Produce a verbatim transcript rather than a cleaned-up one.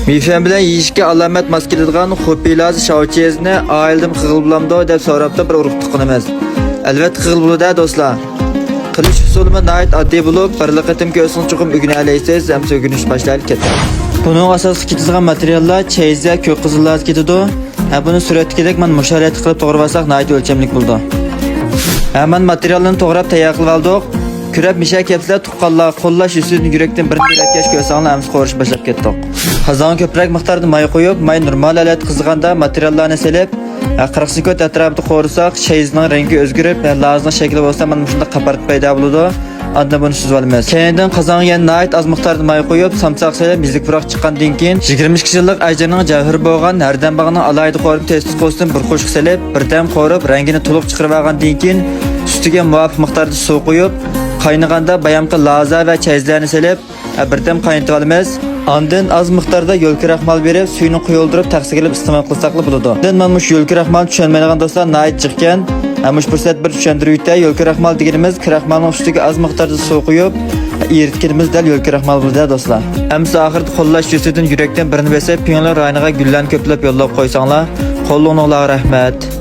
مېيفېن بىلەن يېيىشكە ئالامەت ماس كېلىدىغان خۇپىي لازا شاۋچىيىزنى ئائىلىدىمۇ قىلغىلى بولامدۇ دەپ سوراپتۇ بىر ئۇرۇق تۇغقىنىمىز. ئەلۋەتتە قىلغىلى بولىدۇ دە دوستلار. قىلىش ئۇسۇلىمۇ ناھايىتى ئاددىي بولۇپ، بىرلا قېتىم كۆرسىڭىز چوقۇم ئۆگىنەلەيسىز. ئەمسە ئۆگىنىش باشلايلى كېتەيلى. بۇنىڭغا ئاساسلىق كېتىدىغان ماتېرىياللار چەيزە، كۆك قىزىل لازا كېتىدۇ. ھە، بۇنى سۈرەتتىكىدەك مانا مۇشۇ ھالەتتە قىلىپ توغرىۋالساق ناھايىتى ئۆلچەملىك بولىدۇ. ھە، مانا ماتېرىياللىرىنى توغراپ تەييار قىلىۋالدۇق. كۆرۈپ مىشە كەپسىلەر تۇغقانلار، قوللاش يۈزىسىدىن يۈرەكتىن بىرىنى تىلەكداش كۆرسەڭلار ئەمسە قورۇشقا باشلاپ كەتتۇق. قازانغا كۆپرەك مىقداردا ماي قۇيۇپ، ماي نورمال ھالەتتە قىزىغاندا ماتېرىياللارنى سېلىپ، ھە، قىرىق سېكۇنت ئەتراپىدا قورۇساق، چەيزىنىڭ رەڭگى ئۆزگىرىپ، ھە، لازىنىڭ شەكلى بولسا مانا مۇشۇنداق قاپارتما پەيدا بولىدۇ. ئاندىن بۇنى سۈزۈۋالىمىز. كەينىدىن قازانغا يەنە ناھايىتى ئاز مىقداردا ماي قۇيۇپ، سامساق سېلىپ، يۈزلۈك پۇراق چىققاندىن كېيىن، يىگىرمە ئىككى يىللىق ئەجىرنىڭ جەۋھىرى بولغان ھەردەمباغنىڭ ئالاھىدە قورۇما تېستىس قوزىسىدىن بىر قوشۇق سېلىپ، بىردەم قورۇپ، رەڭگىنى تولۇق چىقىرىۋالغاندىن كېيىن، ئۈستىگە مۇۋاپىق مىقداردا سۇ قۇيۇپ، قاينىغاندا بايامقى لازا ۋە چەيزىلەرنى سېلىپ، بىردەم قاينىتىۋالىمىز. ئاندىن ئاز مىقداردا يۆل كراخمال بېرىپ، سۈيىنى قويۇلدۇرۇپ، تەخسىگە ئېلىپ ئىستېمال قىلساقلا بولىدۇ. ئاندىن مانا مۇشۇ يۆل كراخمالنى چۈشەنمەيدىغان دوستلار ناھايىتى جىقكەن. ھە، مۇشۇ پۇرسەت بىر چۈشەندۈرۈۋېتەي. يۆل كراخمال دېگىنىمىز كراخمالنىڭ ئۈستىگە ئاز مىقداردا سۇ قۇيۇپ، ئېرىتكىنىمىز دەل يۆل كراخمال بولىدۇ، دوستلار. ئەمسە ئاخىرىدا قوللاش يۈزىسىدىن يۈرەكتىن بىرىنى بېسىپ، پىڭلېن رايونىغا گۈللەرنى كۆپلەپ يوللاپ قويساڭلار، قوللىقىڭلارغا رەھمەت.